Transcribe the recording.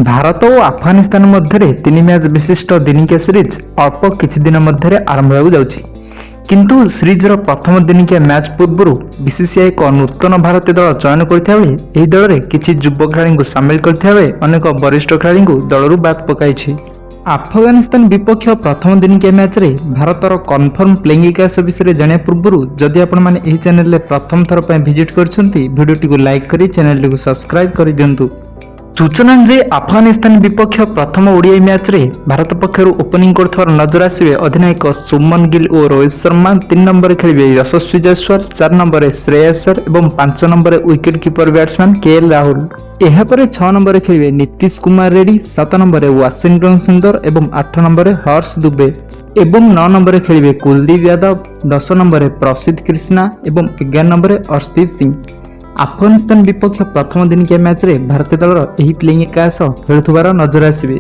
ଭାରତ ଓ ଆଫଗାନିସ୍ତାନ ମଧ୍ୟରେ ତିନି ମ୍ୟାଚ୍ ବିଶିଷ୍ଟ ଦିନିକିଆ ସିରିଜ୍ ଅଳ୍ପ କିଛି ଦିନ ମଧ୍ୟରେ ଆରମ୍ଭ ହେବାକୁ ଯାଉଛି। କିନ୍ତୁ ସିରିଜ୍ର ପ୍ରଥମ ଦିନିକିଆ ମ୍ୟାଚ୍ ପୂର୍ବରୁ ବିସିସିଆଇ ଏକ ନୂତନ ଭାରତୀୟ ଦଳ ଚୟନ କରିଥିବା ବେଳେ ଏହି ଦଳରେ କିଛି ଯୁବ ଖେଳାଳିଙ୍କୁ ସାମିଲ କରିଥିବା ବେଳେ ଅନେକ ବରିଷ୍ଠ ଖେଳାଳିଙ୍କୁ ଦଳରୁ ବାଦ୍ ପକାଇଛି। ଆଫଗାନିସ୍ତାନ ବିପକ୍ଷ ପ୍ରଥମ ଦିନିକିଆ ମ୍ୟାଚ୍ରେ ଭାରତର କନଫର୍ମ ପ୍ଲେଇଂ ଏକାଦଶ ବିଷୟରେ ଜାଣିବା ପୂର୍ବରୁ, ଯଦି ଆପଣମାନେ ଏହି ଚ୍ୟାନେଲରେ ପ୍ରଥମ ଥର ପାଇଁ ଭିଜିଟ୍ କରିଛନ୍ତି, ଭିଡ଼ିଓଟିକୁ ଲାଇକ୍ କରି ଚ୍ୟାନେଲଟିକୁ ସବସ୍କ୍ରାଇବ୍ କରିଦିଅନ୍ତୁ। ସୂଚନା ଯେ, ଆଫଗାନିସ୍ତାନ ବିପକ୍ଷ ପ୍ରଥମ ଓଡିଆଇ ମ୍ୟାଚ୍ରେ ଭାରତ ପକ୍ଷରୁ ଓପନିଂ କରୁଥିବାର ନଜର ଆସିବେ ଅଧିନାୟକ ଶୁଭମନ ଗିଲ୍ ଓ ରୋହିତ ଶର୍ମା। 3 ନମ୍ବରରେ ଖେଳିବେ ଯଶସ୍ୱୀ ଜୟସ୍ୱାଲ, 4 ନମ୍ବରରେ ଶ୍ରେୟସ ଆୟର ଏବଂ 5 ନମ୍ବରରେ wicket keeper batsman K L Rahul. ଏହାପରେ 6 ନମ୍ବରରେ ଖେଳିବେ ନୀତିଶ କୁମାର ରେଡ୍ଡି, 7 ନମ୍ବରରେ ୱାଶିଂଟନ ସୁନ୍ଦର ଏବଂ 8 ନମ୍ବରରେ ହର୍ଷ ଦୁବେ ଏବଂ 9 ନମ୍ବରରେ ଖେଳିବେ କୁଲଦୀପ ଯାଦବ, 10 ନମ୍ବରରେ ପ୍ରସିଦ୍ଧ କ୍ରିଷ୍ଣା ଏବଂ 11 ନମ୍ବରରେ ଅର୍ଶଦୀପ ସିଂ। ଆଫଗାନିସ୍ତାନ ବିପକ୍ଷ ପ୍ରଥମ ଦିନିକିଆ ମ୍ୟାଚ୍ରେ ଭାରତୀୟ ଦଳର ଏହି ପ୍ଲେଇଂ ଏକାଦଶ ଖେଳୁଥିବାର ନଜର ଆସିବେ।